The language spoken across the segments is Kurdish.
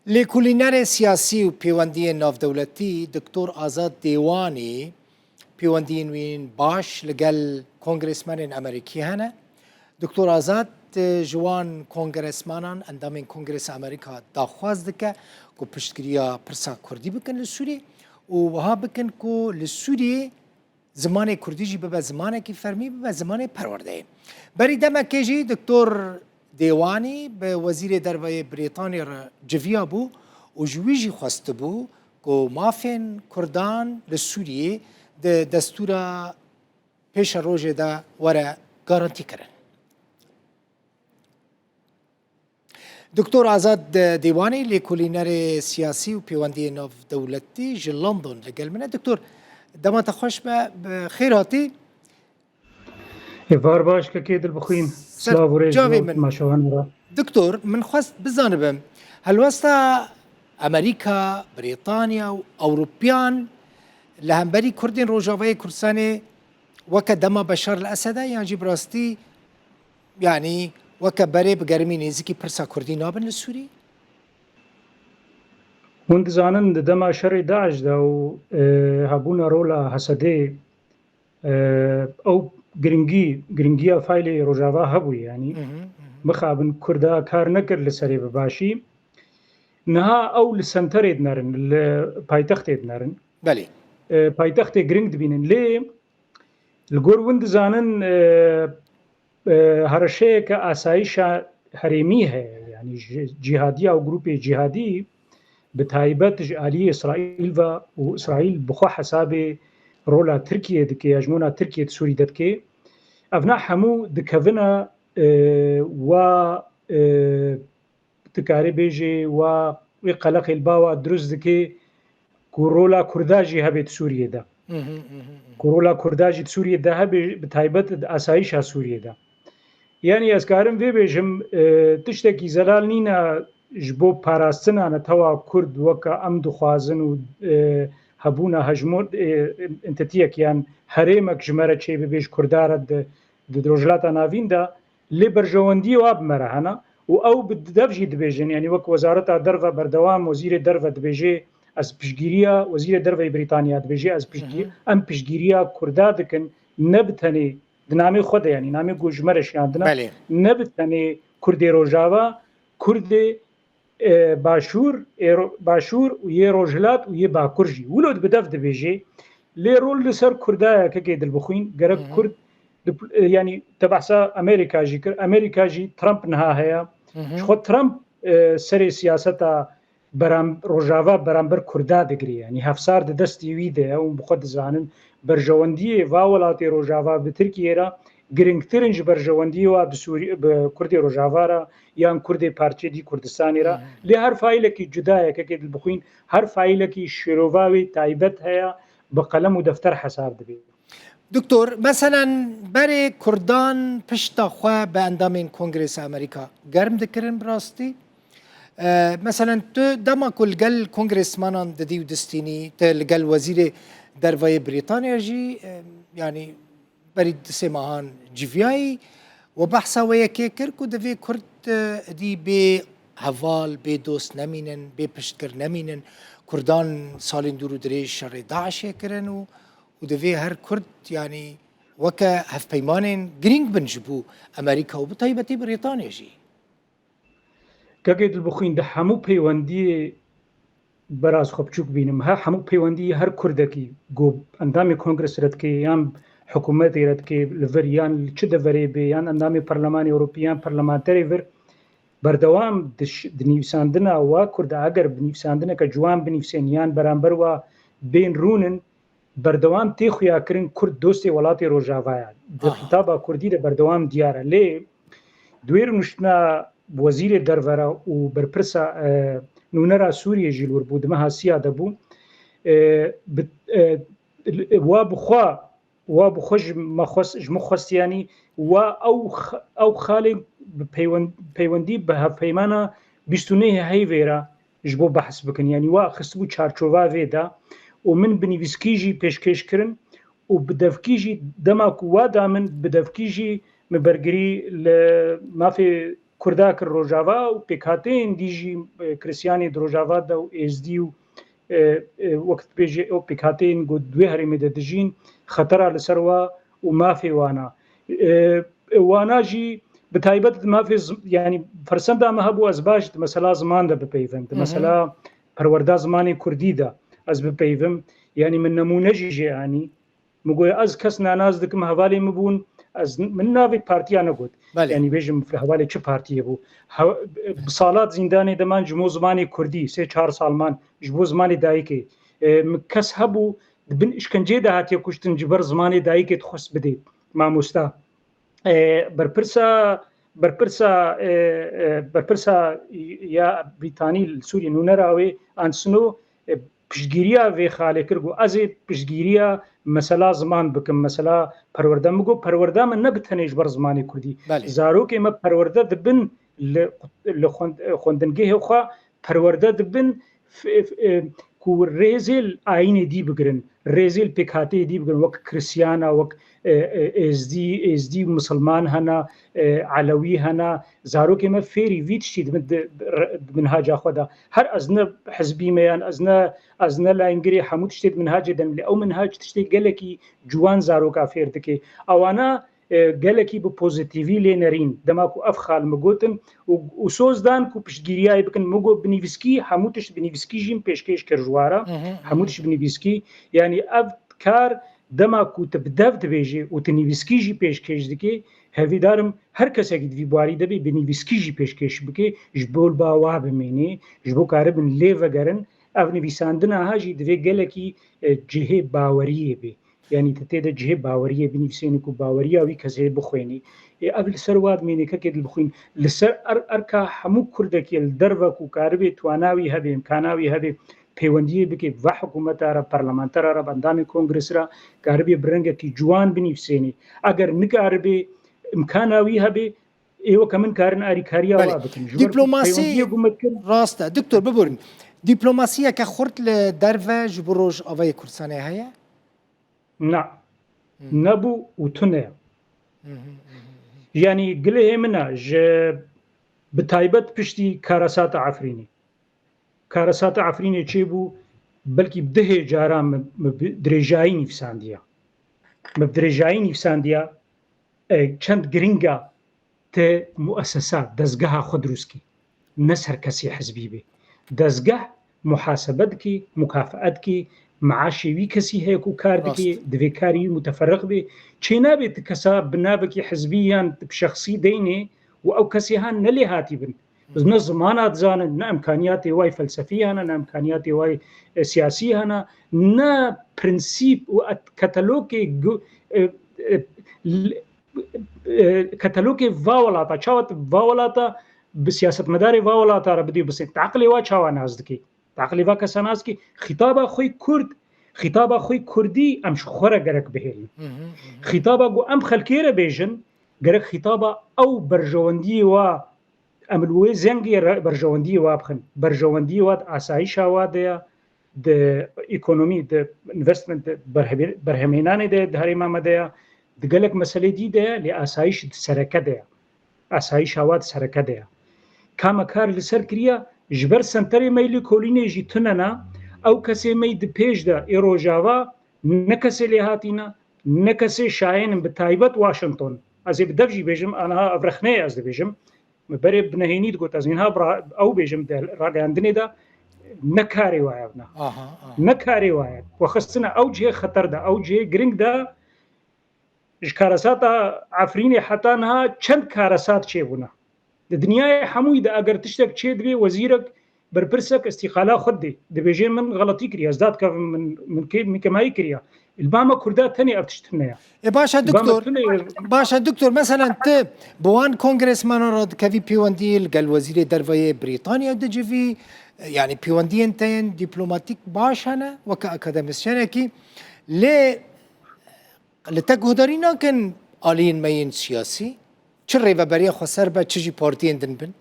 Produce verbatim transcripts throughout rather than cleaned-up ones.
Lêkolînerê siyasî û pêwendiyên navdewletî Doktor Azad Dêwanî pêwendiyên wî yên baş li gel kongresmenên Amerîkî hene. Doktor Azad, e, ji wan kongresmanan, endamên Kongresa Amerîka daxwaz dike ku piştgiriya pirsa Kurdî bikin li Sûriyê û wiha bikin ku li Sûriyê zimanê Kurdî jî bibe zimanekî fermî, bibe zimanê perwerdeyê. Berî demekê jî Doktor Dêwanî bi Wezîrê Derve yê Brîtanî re civiya bû û ji wî jî xwestibû ku mafên Kurdan li Sûriyê di destûra pêşerojê de were garantîkirin. Doktor Azad Dêwanî, lêkolînerê siyasî û pêwendiyê navdewletî ji London li gel min e. Doktor, dema te xweş be, bi xêr hatî. Êvar baş, kekê dilbixwîn. Ser Silav û rêz cavê bo min. Temaşevan re. Doktor, min xwest bizanibim, helwesta Amerîka, Brîtanya û Ewropiyan li hemberî Kurdên Rojavayê Kurdistanê weke dema Beşar el Esed e, yan jî bi rastî, yanî weke berê bi germî nêzîkî pirsa Kurdî nabin li Sûrî? Hûn dizanin di dema şerê DAIŞ de û, e, hebûna rola Hesedê, e, ew giringî, giringiya faylê Rojava hebû, yanî Hı hı, hı hı. mixabin Kurda kar nekir li serê bi başî. Niha ew li senterê dinerin, li paytextê dinerin. Belê. E, paytextê giring dibînin. Lê li gor win dizanin, e, e, hereşeyeke asayişa herêmî heye. Yanî ji cîhadiya û grûpê cîhadî bi taybet ji aliyê Îsraîl ve û Îsraîl bi xwe hesabê rola Tirkiyê dike, hejmona Tirkiyê di Sûrî de dike. Evna hemû dikevine, e, wa, e, tu karî bêjî wa wê qeleqê li ba wa dirust dike ku rola Kurda jî hebe di Sûriyê de. Hı hı, hı hı, hı. Ku rola Kurda jî di Sûriyê de hebe, bi taybet di asayişa Sûriyê de. Yanî ez karim vê bêjim, e, tiştekî zelal nîne ji bo parastina netewa Kurd weke em dixwazin û, e, hebûna hejmon, e, entitiyek yan herêmek ji me re çêbibe ji Kurda re di, di Rojhilata Navîn de. Lê berjewendiyê wa bi me re hene û ew bi dev jî dibêjin, yanî wek Wezareta Derve berdewam, Wezîrê Derve dibêje, ez piştgiriya, Wezîrê Derve yê Brîtanya dibêje, ez piştgî-, Hı hı. em piştgiriya Kurda dikin, ne bi tenê di namê xwe de, yanî namê ku ji me re şiyandine, Belê. ne bi tenê Kurdê Rojava, Kurdê e, Başûr, ê Ro-, Başûr û yê Rojhilat û yê Bakur jî. Wilo bi dev dibêje, lê rol li ser Kurda ye, kekê dilbixwîn, gerek Hı hı. Kurd, dip-, e, yanî te behsa Amerîka jî kir. Amerîka jî Trump niha heye. Hı hı. Ji xwe Trump, e, serê siyaseta beram-, Rojava beramber Kurda digire. Yanî hevsar di destê wî de ye û bi xwe dizanin berjewendiyê va welatê Rojava bi Tirkiyê re giringtir in ji berjewendiyê wa bi Sûrî-, bi Kurdê Rojava re yan Kurdê parçeyê dî Kurdistanê re. Hı hı. Lê her faîlekî cuda ye, kekê dilbixwîn, her faîlekî şêrova wê taybet heye, bi qelem û defter hesab dibe. Doktor, meselen berê Kurdan pişta xwe bi endamên Kongresa Amerîka germ dikirin bi rastî. E, meselen tu dema ku li gel kongresmanan didî û distînî, tu li gel Wezîrê Derve yê Brîtanya jî, e, yanî berî du sê mehan civiyayî we behsa wê yekê kir ku divê Kurd, e, dî bê heval, bê dost nemînin, bê piştgir nemînin. Kurdan salên dûr û dirêj şerê DAIŞê kirin û, û divê her Kurd, yanî weke hevpeymanên girîng bin ji bo Amerîka û bi taybetî Brîtanya jî. Kekê dilbixwîn, di hemû peywendiyê beraz xwe biçûk bînim. Her hemû peywendiyê her Kurdekî ku endamê Kongres re dike, yan hikûmetê re dike, li vir yan li çi deverê be, yan endamê Parlemanê Ewropî, yan parlamenterê vir, berdewam di ş-, di nivîsandina wa Kurda, eger bi nivîsandineke ciwan binivîsên, yan beramber wa bên rûnin, berdewam tê xuyakirin Kurd dostê welatê Rojava ye. Di Aha. xitaba Kurdî de berdewam diyar e. Lê di wê rûniştina wezîrê derve re û berpirsa, e, nûnera Sûriyê jî li wir bû, di meha siya de bû. E, bi, e, wa bi xwe, wa bi xwe ji me xwest, ji min xwest, yanî wa ew x-, ew xalê bi peywen-, peywendî bi hevpeymana bîst û nehê heyvê re ji bo behs bikin. Yanî wa xistibû çarçova vê de û min bi nivîskî jî pêşkêş kirin û bi devkî jî dema ku wa da min, bi devkî jî min bergirî li mafê Kurda kir Rojava û pêkhateyên dî jî, e, Kristiyanê di Rojava de û Êzdî û, e, e, wek dibêje ew pêkhateyên ku di wê herêmê de dijîn, xetera li ser wa û mafê wana. E, e, wana jî bi taybet di mafê zim-, yanî fersenda me hebû ez baş di mesela ziman de bipeyvim, di Hı hı. mesela perwerda zimanê kurdî de ez bipeyvim. Yanî min nemûne jî jê anî. Min got, ez kes nanaz dikim, hevalê min bûn, ez, min navê partiya negot. Belê. Yanî bêjim, hevalê çi partiyê bû? He-, bi salat zîndanê de man ji bo zimanê kurdî, sê çar sal man ji bo zimanê dayikê. E, min kes hebû, di bin îşkenceyê de hatiye kuştin ji ber zimanê dayikê dixwest bidê mamosta. E, berpirsa, berpirsa, e, e, berpirsa ya Brîtanî li Sûriyê, nûnera wê, Ant Snow, e, piştgiriya vê xalê kir, got, ez ê piştgiriya mesela ziman bikim, mesela perwerde. Min got, perwerda min ne bi tenê ji ber zimanê kurdî. Belê. Zarokê me perwerde dibin li, li xwend-, xwendingehê xwe, perwerde dibin f-, f-, e, ku rêzê li ayînê dî bigirin, rêzê li pêkhateyê dî bigirin, wek Kristiyana, wek, e, e, Êzdî, Êzdî û Misilman hene, e, Elewî hene. Zarokê me fêrî vî tiştî dibin di, di, di minhaca xwe de. Her ez ne hizbî me yan, ez ne, ez ne layîngirê hemû tiştê di minhacê de ne. Lê ew minhac tiştê gelekî ciwan zaroka fêr dike. Ewana, e, gelekî bi pozîtîvî lê nerîn. Dema ku ev xal min gotin û, û soz dan ku piştgiriyayê bikin, min got bi nivîskî, hemû tişt bi nivîskî jî min pêşkêş kir ji wara. Hı hı, hı hı. Hemû tişt bi nivîskî. Yanî ev kar dema ku tu bi dev dibêjî û tu nivîskî jî pêşkêş dikî, hevîdar im her kesekî di vî buarî de bê bi nivîskî jî pêşkêş bike, ji bo li ba wa bimînî, ji bo karibin lê vegerin. Ev nivîsandina ha jî divê gelekî, e, cihê baweriyê bê. Yanî tu tê de cihê baweriyê binivîsênî ku baweriya wî kesê bixwênî. Ê, ev li ser wa dimêne kekê dil bixwîn. Li ser er-, erka hemû kurdekê li derve ku karibê twana wî hebe, imkana wî hebe, peywendiyê bike va hikûmeta re, parlamentera re, endamê kongres re, karibê bi rengekî ciwan binivîsênî. Eger nikaribê, imkana wî hebe, ê weke min karin arîkariya Belê. wa bikin. Ji ber ku Dîplomasî peywendiyê ku me dikir, rast e. Doktor, biborin. Dîplomasiyeke xurt li derve ji bo Rojavayê Kurdistanê heye? Na. Hı. Nebû û tune ye. Hı hı, hı hı, hı. Yanî gilê hê min e, ji, bi taybet piştî karesata Efrînê. Karesata Efrînê çêbû, belkî bi dehê caran min, min bi dirêjayî nivîsandiye. Min bi dirêjayî nivîsandiye, e, çend giring e, te muessesa, dezgeha xwe dirûst kî. Ne ser kesê hizbî bê. Dezgeh muhasebe dikî, mukafeet dikî, meaşê wî kesî heye ku kar dikî, Rast. divê karî wî muteferriq bê. Çênabê tu kesa bi navekî hizbî yan bi şexsî deynê û ew kesê han ne lê hatî bin. Ne zimana dizanin, ne imkaniyatê wayê felsefî hene, ne imkaniyatê wayê, e, siyasî hene, ne prensîp û et-, katalogê gu-, e, e, l-, e, katalogê va welata, çawa tu va welata bi siyasetmedarê va welata re bidî bisê, tu aqilê wa çawa nas dikî? Tu aqilê va kesa nas dikî? Xîtaba xwe kurd, xîtaba xwe kurdî em ji xwe re gerek bihêlin. Hı hı, hı hı. Xîtaba ku em xelkê re bêjin, gerek xîtaba ew berjewendiyê wa Em li wê zengê re berjewendiyê wa bixin. Berjewendiyê wa di asayîşa wa de ye, di ekonomî, di investment, di berhemê-, berhemênanê de ye, di herêma me de ye, di gelek meselê dî de ye, lê asayîş di sereke de ye. Asayîşa wa di sereke de ye. Ka me kar li ser kiriye, ji ber senterê me yê lêkolînê jî tune ne, ew kesê me yê di pêş de ê Rojava ne kesê lêhatî ne, ne kesê şayên in, bi taybet Washington. Ez ê bi dev jî bêjim, aniha ev rexneyê ez dibêjim. Me berê bi nehênî digot, ez niha bi ra-, ew bêjim di ragihandinê de, ne karê wa ye evna. Aha, aha. Ne karê wa ye. Xwe xistine ew cihê xeter de, ew cihê giring de, ji karesata Efrînê heta niha çend karesat çêbûne. Di dinyayê hemûyî de eger tiştek çêdibe, wezîrek, berpirsek îstîqala xwe didê. Dibêje, min xeletî kiriye, ez dadikevim, min, min kê-, min kemayî kiriye. Li ba me Kurda tenê ev tişt tune ye. E, baş e, Li ba me doktor. tune ye. Baş e, doktor. Mesela tu bi wan kongresmenan re dikevî pêwendî, li gel wezîrê derve yê Brîtanya dicivî, yanî pêwendiyên te yên dîplomatîk baş hene, weke akademisyenekî. Lê li te guhdarî nakin aliyên me yên siyasî? Çi rêveberiya xweser be, çi jî partiyên din bin?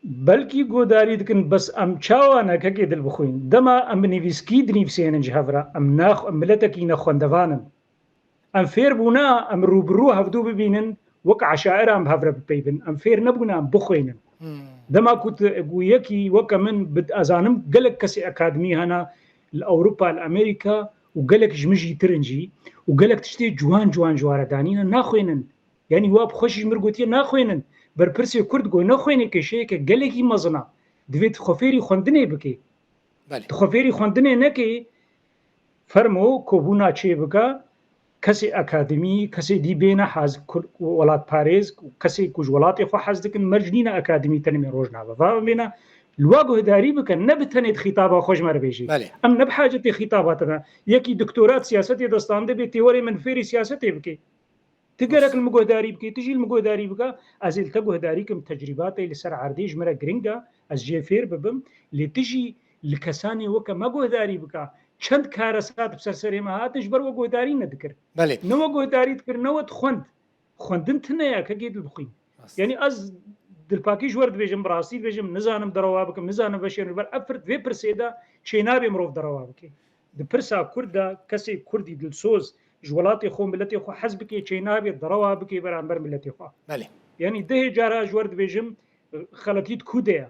Belkî guhdarî dikin, bes em çawa ne kekê dil bixwîn? Dema em bi nivîskî dinivîsênin ji hev re, em nax-, em miletekî nexwendevan in. Em fêr bûne, em rû bi rû hevdû bibînin wek eşairan bi hev re bipeyvin. Em fêr nebûne em bixwînin. Hmm. Dema ku tu, ku yekî weke min bi, ezanim gelek kesê akademî hene li Ewropa, li Amerîka û gelek ji min jî tir in jî û gelek tiştê ciwan ciwan ji ware danîne naxwînin. Yanî wa bi xwe jî ji min gotiye naxwînin. Berpirsê Kurd got nexwînê kêşeyeke gelekî mezin e. Divê tu xwe fêrî xwendinê bikî. Belê. Tu xwe fêrî xwendinê nekî, fermo kobûna çê bike, kesê akademî, kesê dî bêne hez-, kul-, welatparêz, kesê ku ji welatê xwe hez dikin, merc nîne akademî tenê bêne rojname. Va bêne, li wa guhdarî bikin, ne bi tenê di xîtaba xwe ji me re bêjî. Belê. Em ne bi hacetê xîtaba te ne. Yekî doktora di siyasetê de standibê, tê werê min fêrî siyasetê bikê. Tu gerek li min guhdarî bikî, tu jî li min guhdarî bike. Ez ê li te guhdarî kim, tecrîba te li ser erdê ji min re giring e, ez jê fêr bibim. Lê tu jî li kesanê weke me guhdarî bike. Çend karesat bi ser serê me hatin, ji ber we guhdarî nedikir. Belê. Ne we guhdarî dikir, ne we dixwend. Xwendin tune ye, kekê dilbixwîn. Rast. Yanî ez dilpakî ji we re dibêjim, bi rastî dibêjim, nizanim derewa bikim, nizanim veşêrim, ji ber ev pir-, vê pirsê de çênabê mirov derewa bike. Di pirsa Kurd de kesê Kurdî dilsoz ji welatê xwe, miletê xwe hez bike, çênabê derewa bike beramber miletê xwe. Belê. Yanî dehê cara ji we re dibêjim, xeletî di ku de ye?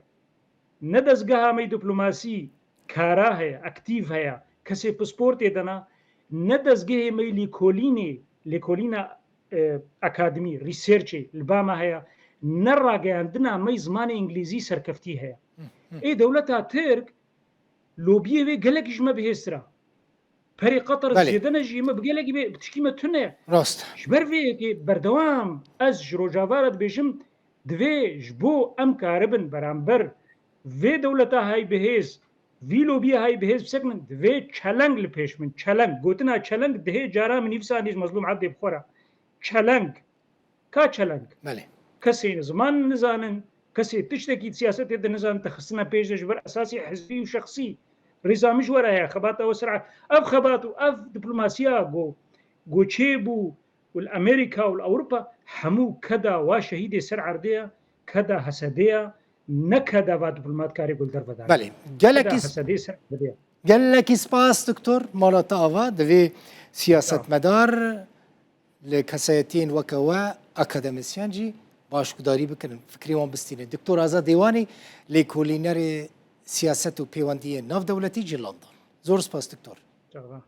Ne dezgeha me yê diplomasî kara heye, aktîf heye, kesê pisportê de ne, ne dezgehê me yê lêkolînê, lêkolîna, e, akademî, researchê li ba me heye, ne rageyandina me yê zimanê îngilîzî serkeftî heye. Hı, hı. Ê dewleta Tirk lobiyê wê gelekî ji me bihêztir e. Perê Qatar Belê. Zêde ne jî me bi gelekî bê, bi tişkî me tune. Rast. Ji ber vê yekê berdewam ez ji Rojava re dibêjim, divê ji bo em karibin beramber vê dewleta hay bihêz, vî lobiyê hay bihêz bisekinin, divê çeleng li pêş min, çeleng. Gotina çeleng dihê cara min nivîsandî ji Mezlûm Ebdê bi xwe re. Çeleng. Ka çeleng. Belê. Kesê ziman nizanin, kesê tiştekî siyasetê de nizanin, te xistine pêş de ji ber esasî hizbî û şexsî. Rêza min ji we re heye, xebata we ser a-, ev xebat û ev diplomasiya go, go çê bû û li Amerîka û li Ewropa hemû keda wa şehîdê ser erdê ye, keda hesedê ye, ne keda va diplomatkarê gul derve dane. Belê. Gelekî Keda s-, hesedê ser erdê ye. Gelekî spas, doktor. Mala te ava, divê siyasetmedar li kesayetiyên weke we akademisyen jî başgudarî bikin, fikrê wan bistînin. Doktor Azad Dêwanî, lêkolînerê siyaset û pêwendiyên navdewletî ji London. Zor spas, doktor. Çawa.